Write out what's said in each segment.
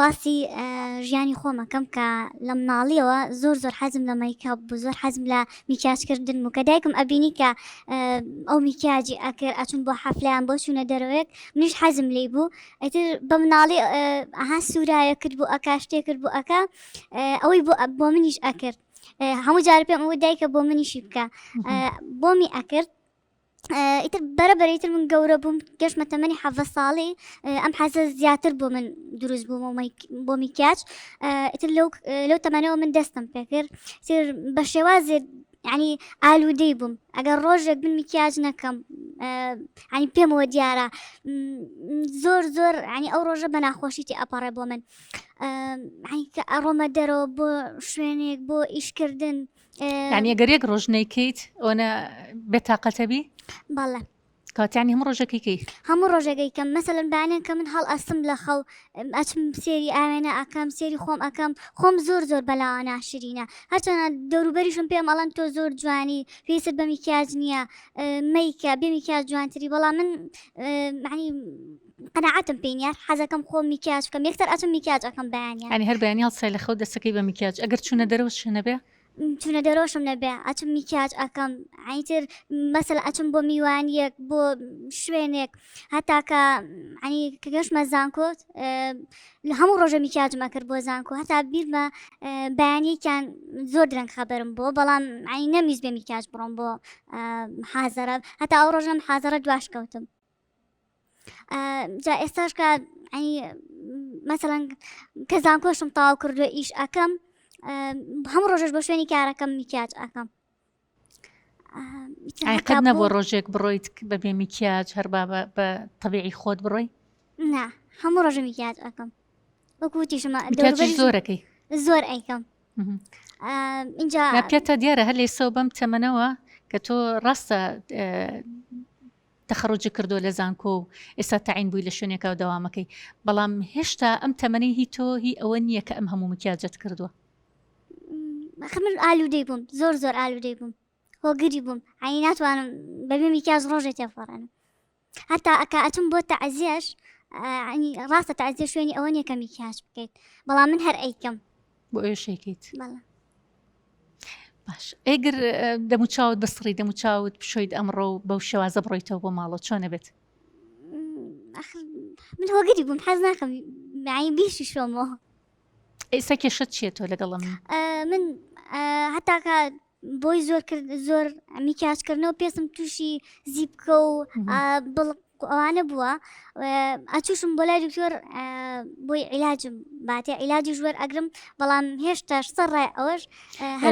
باسی ژیانی خۆمەکەم کە لە مناڵیەوە زۆر زۆر حەزم لە مەیکاپ بوو زۆر حەزم لە میکیاجکردن بوو کە دایکم ئەبینی کە ئەو میکیاجی ئەکرد ئەچون بۆ حەفلیان بۆ چوونە دەرەوەیەک منیش حەزم لی بوو ئیتر بە مناڵی ئەها سوورایە کرد بوو ئەکا شتێ کرد بوو ئەکا ئەوەی بۆ بۆ منیش ئەکرد هەموو جار پێم ئەوە دایکە بۆ منیشی بکە بۆمی ئەکرد ئیتر بەرە بەرە ئیتر من گەورە بووم گەشتمە تەمەنی حەڤە ساڵی ئەم حەزە زیاتر بۆ من دروست بووم بۆ میکیاج ئیتر لەو لەو تەمەنەوە من دەستم پێکرد تر بە شێوازێک ینی ئالوودەی بووم ئەگەر ڕۆژێک من میکیاج نەکەم ینی پێمەوە دیارە زۆر زۆر ینی ئەو ڕۆژە بە ناخۆشی تێ ئەپەڕێ بۆ من کە ئەڕۆمە دەرەوە بۆ شوێنێک بۆ ئیشکردن یعنی ئەگەر یەک ڕۆژ نەیکەیت ئەوەنە بێتاقەتەبی؟ بەڵێ. کەواتە یعنی هەموو ڕۆژەکەی کەی؟ هەموو ڕۆژێک ئەیکەم مەسەلەن بەیانیان کە من هەڵئەستم لە خەو ئەچم سێری ئاوێنە ئەکەم سێری خۆم ئەکەم خۆم زۆر زۆر بەلاوە ناشرینە هەرچەنە دەوروبەریشم پێم ئەڵەن تۆ زۆر جوانی پێویستت بە میکیاج نییە مەیکە بێ میکیاج جوانتری بەڵام من معنی قەناعەتم پێی نییە حەزەکەم خۆم میکیاج بکەم یەکسەر ئەچم میکیاج ئەکەم بەیانیان. یانی هەر بەیانی هەڵسای لە خەو دەستەکەی بە میکیاج ئەگەر چوونە دەرەوەش نەبێ؟ چوونە دەرەوەشم نەبێ ئەچم میکیاج ئەکەم یانی تر مەسەلەن ئەچم بۆ میوانیەک بۆ شوێنێک هەتا کە ینی کە گەشتمە زانکۆ لە هەموو ڕۆژە میکیاجم ئەکرد بۆ زانکۆ هەتا بیرمە بەیانیەکیان زۆر درەنگ خەبەرم بۆ بەڵام ینی نەمویست بێ میکیاج بڕۆم بۆ حازەرە هەتا ئەو ڕۆژەم حازەرە دواش کەوتم جا ئێستاش کە مەسەڵەن کە زانکۆشم تەواو کردووە ئیش ئەەکەم هەموو ڕۆژش بۆ شوێنی کارەکەم میکیاج ئەەکەم قەت نەبووە ڕۆژێک بڕۆیت بەبێ میکیاج هەر با بە تەبیعی خۆت بڕۆی نا هەموو ڕۆژە میکیاج ئەەکەم وەکو وتیشمە زۆرەکەی زۆر ئەیکەم اینجا پێتە دیارە هەر لێسەوە بەم تەمەنەوە کە تۆ ڕاستە تەخەڕوجی کردووە لە زانکۆ و ئێستا تەعین بووی لە شوێنێکا و دەوامەکەی بەڵام هێشتا ئەم تەمەنەی هی تۆ هی ئەوە نییە کە ئەم هەموو مکیاجەت کردووە. ئەخر من ئالوودەی بووم زۆر زۆر ئالوودەی بووم هۆگری بووم عەینی ناتوانم بەبێ میکیاج ڕۆژێ تێپەڕێنم هەتا ئەکا ئەچم بۆ تەعزیەش ینی ڕاستە تەعزیە شوێنی ئەوە نییە کە میکیاج بکەیت بەڵام من هەر ئەیکەم بۆ ئەوێش ئەیکەیت بەڵێ باش ئەگەر دەموچاوت بسڕی دەموچاوت بشۆیت ئەمڕۆ و بەو شێوازە بڕۆیتەوە بۆ ماڵەوە چۆنە بێت من هۆگری بووم حەز ناکەم بیشی شۆمەوە ئێستا کێشت چییە تۆ لەگەڵم من هەتاکە بۆی زۆر کرد زۆر میکیاجکردنەوە پێستم تووشی زیپکە و بڵق ئەوانە بووە ئەچوشم بۆ لای دکتۆر بۆی عیلاجم باتێ عیلاجی ژوەر ئەگرم بەڵام هێشتاش سەر ڕای ئەوەش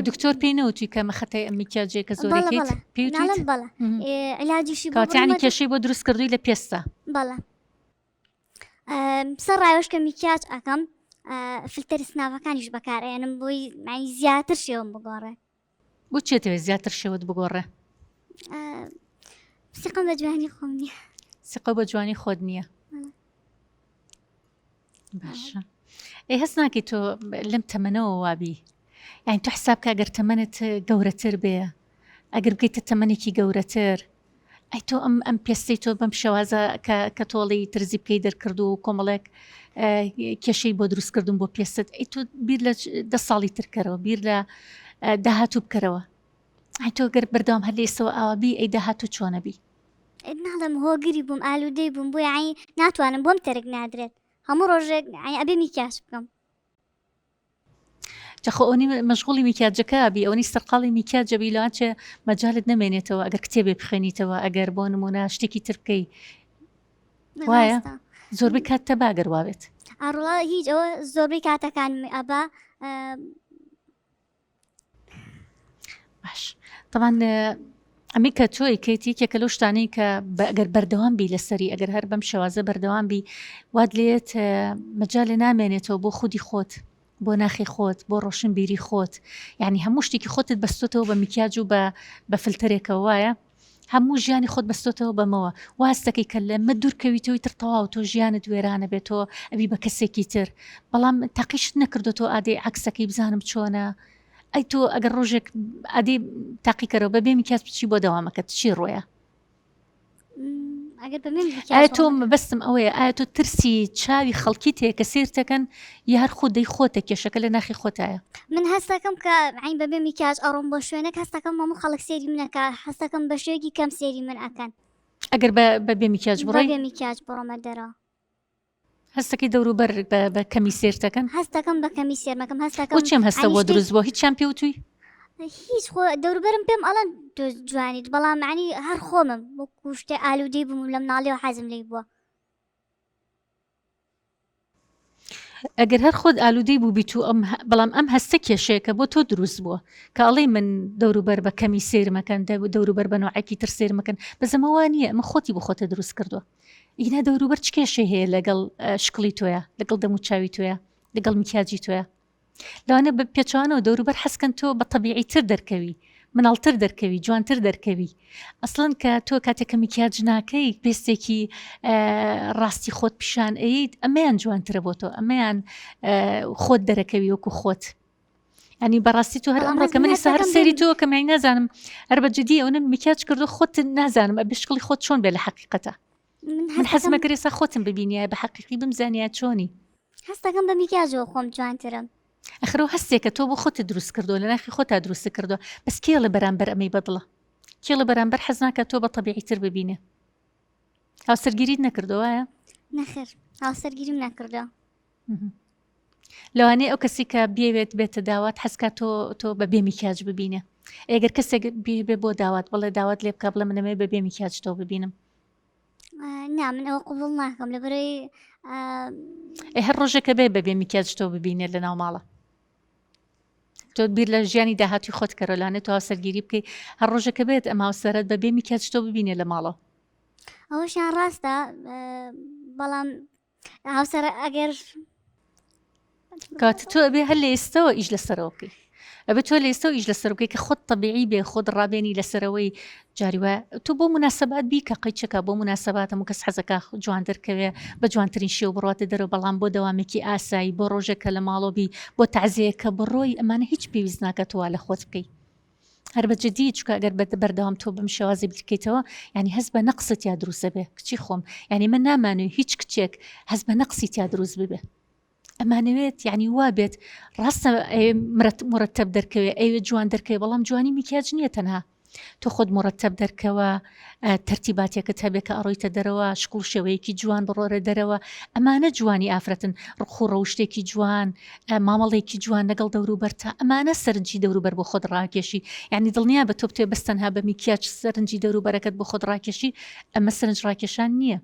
دکتۆر پێی نەوتی کە مەخەتای ئەم میکیاجێ کە زۆرێکیت پێی بەڵێ عیلاجیشی کاتیانی کێشەی بۆ دروست کردووی لە پێستا بەڵێ سەر ڕایەوەش کە میکیاج ئەکەم فلتەری سناپەکانیش بەکارئێنم بۆی معنی زیاتر شێوم بگۆڕێ بۆ چێتەوێت زیاتر شێوت بگۆڕێ سقم بە جوانی خۆم نییە سقە بە جوانی خۆت نییە باشە ئەی هەست ناکەی تۆ لەم تەمەنەوە وابی یعنی تۆ حساب کە ئەگەر تەمەنت گەورەتر بێ ئەگەر بگەیتە تەمەنێکی گەورەتر ئەی تۆ ئەم ئەم پێستەی تۆ بەم شێوازە کە کە تۆڵی ترزی بکەی دەرکرد و کۆمەڵێک کێشەی بۆ دروست کردم بۆ پێستت ئەی تۆ بیر لە دە ساڵی تر کەرەوە بیر لە داهاتوو بکەرەوە ئەی تۆ گەر بەردەوام هەر لێسەوە ئاوا بی ئەی داهاتوو چۆنە بی ناڵێم هۆگری بووم ئالوودەی بووم بۆ یانی ناتوانم بۆم تەرک نادرێت هەموو ڕۆژێک ئەبێ میکیاج بکەم جا خۆ ئەوەنی مەشغوڵی میکیاجەکە بی ئەوەنی سەرقاڵی میکیاجە بی لەوانچێ مەجالت نەمێنێتەوە ئەگەر کتێبێ بخوێنیتەوە ئەگەر بۆ نمونە شتێکی تر بکەی وایە زۆربەی کات تەبا گەر وابێت ئاڕڵا هیچ ئەوە زۆربەی کاتەکان ئەبا باش تەبان ئەمەی کە تۆ ئەیکەیت یەکێکە لەو شتانەی کە ئەگەر بەردەوام بی لەسەری ئەگەر هەر بەم شێوازە بەردەوام بی وات لێت مەجالێ نامێنێتەوە بۆ خودی خۆت بۆ ناخی خۆت بۆ ڕۆشنبیری خۆت یعنی هەموو شتێکی خۆتت بەستۆتەوە بە میکیاج و بە بە فلتەرێکەوە وایە هەموو ژیانی خۆت بەستۆتەوە بەمەوە واز دەکەی کە لەمە دوور کەویتەوەی تر تەواو تۆ ژیانت وێرانە بێت تۆ ئەبی بە کەسێکی تر بەڵام تاقیشت نەکردۆتەوە ئادەی عەکسەکەی بزانم چۆنە ئەی تۆ ئەگەر ڕۆژێک ئادەی تاقیکەرەوە بەبێ میکیاج بچی بۆ دەوامەکەت چی ڕۆیە؟ ئەگەر بە من ئایا تۆ مەبەستم ئەوەیە ئایا تۆ ترسی چاوی خەڵکی تێ کە سێرتەکەن یا هەر خۆ دەی خۆتە کێشەکە لە ناخی خۆتایە؟ من هەستەکەم کە عین بەبێ میکیاج ئەڕۆم بۆ شوێنێک هەستەکەم هەموو خەڵک سێری منەکە هەستەکەم بە شێوەیەکی کەم سێری من ئەکەن. ئەگەر بە بە بێ میکیاج بڕۆی؟ بە بێ میکیاج بڕۆمە دەرەوە. هەستەکەی دەوروبەر بە بە کەمی سێرتەکەن؟ هەستەکەم بە کەمی سێرمەکەم هەستەکەم بۆچی ئەم هەستە یعنی بۆ شتێک دروست بووە هیچیان پێ وتووی؟ هیچ خۆ دەوروبەرم پێم ئەڵێن تۆ جوانیت بەڵام یعنی هەر خۆمم وەکو شتێ ئالوودەی بووم و لە مناڵیەوە حەزم لێی بووە. ئەگەر هەر خۆت ئالوودەی بووبیت و ئەم بەڵام ئەم هەستە کێشەیەکە بۆ تۆ دروست بووە کە ئەڵێی من دەوروبەر بە کەمی سەیرمەکەن دەوروبەر بە نەوعێکی تر سەیرمەکەن بەس ئەمە وا نییە ئەمە خۆتی بۆ خۆتە دروست کردووە ئینا دەوروبەر چ کێشەی هەیە لەگەڵ شکڵی تۆیە لەگەڵ دەموچاوی تۆیە لەگەڵ میکیاجی تۆیە لەوانەیە بە پێچەوانەوە دەوروبەر حەزکەن تۆ بە تەبیعی تر دەرکەوی مناڵتر دەرکەوی جوانتر دەرکەوی ئەسڵەن کە تۆ کاتێک کە میکیاج ناکەی پێستێکی ڕاستی خۆت پیشان ئەیت ئەمەیان جوانترە بۆ تۆ ئەمەیان خۆت دەرەکەوی وەکو خۆت ئەنی بەڕاستی تۆ هەر ئەمڕۆ کە منی سەر سەیری تۆ کە من نازانم هەر بە جدی ئەوە میکیاج کردو خۆت نازانم ئەبێ شکڵی خۆت چۆن بێ لە حەقیقەتە من حەزمە کرد ئێستا خۆتم ببینیایە بە حەقیقی بمزانیایە چۆنی. هەستەکەم بە میکیاجەوە خۆم جوانترم. ئەخر ئەو هەستێکە تۆ بۆ خۆتت دروست کردووە لە ناخی خۆتا دروستت کردووە بەس کێڵێ بەرامبەر ئەمەی بەدڵە کێڵێ بەرامبەر حەز ناکات تۆ بە تەبیعی تر ببینێ هاوسەرگیریت نەکردووە وایە؟ نەخێر هاوسەرگیریم نەکردووە. لەوانەیە ئەو کەسی کە بێوێت بێتە داوات حەزکات تۆ تۆ بە بێ میکیاج ببینێ ئەگەر کەسێک بێ بۆ داوات بڵێ داوات لێ بکە بڵێ منەمەوێ بە بێ میکیاج تۆ ببینم نا من ئەوە قبوڵ ناکەم لەبەرەی ئێ هەر ڕۆژێکە بێ بەبێ میکیاج تۆ ببینێت لە ناو ماڵە تۆ بیر لە ژیانی داهاتوی خۆت کەرە لانێت تۆ هاوسەرگیری بکەی هەر ڕۆژێکە بێت ئەم هاوسەرت بە بێ میکیاج تۆ ببینێ لە ماڵەوە ئەوەشیان ڕاستە بەڵام هاوسەر ئەگەر کاتە تۆ ئەبێ هەر لە ئێستەوە ئیش لەسەرەوە بکەی ئەبێ تۆ لە ئێستەوە ئیش لەسەر بکەی کە خۆت تەبیعی بێ خۆت ڕابێنی لەسەرەوەی جاری وایە تۆ بۆ مناسبات بیکە قەیچەکە بۆ مناسبات هەموو کەس حەزەکە جوان دەرکەوێ بە جوانترین شێوە بڕواتە دەرەوە بەڵام بۆ دەوامێکی ئاسایی بۆ ڕۆژێک کە لە ماڵەوە بی بۆ تەعزیەیەک کە بڕۆی ئەمانە هیچ پێویست ناکە تۆ وا لە خۆت بکەی هەر بە جدی چونکە ئەگەر بە بەردەوام تۆ بەم شێوازی بیرکەیتەوە یعنی هەست بە نەقست تیا دروست دەبێ کچی خۆم یعنی من نامانوێ هیچ کچێک هەست بە نەقسی تیا دروست ببێ ئەمانەوێت یعنی وا بێت ڕاستە مرتب دەرکەوێ ئەوێ جوان دەرکەوێ بەڵام جوانی میکیاج نییە تەنها تۆ خۆت مرتب دەرکەوە تەرتیباتێکت هەبێ کە ئەڕۆیتە دەرەوە شکڵ و شێوەیەکی جوان بڕۆرە دەرەوە ئەمانە جوانی ئافرەتن ڕخ و ڕەوشتێکی جوان مامەڵێکی جوان لەگەڵ دەوروبەرتا ئەمانە سەرنجی دەوروبەر بۆ خۆت ڕاکێشی یعنی دڵنیا بە تۆ بتوێ بەس تەنها بە میکیاج سەرنجی دەوروبەرەکەت بۆ خۆت ڕاکێشی ئەمە سەرنج ڕاکێشان نییە.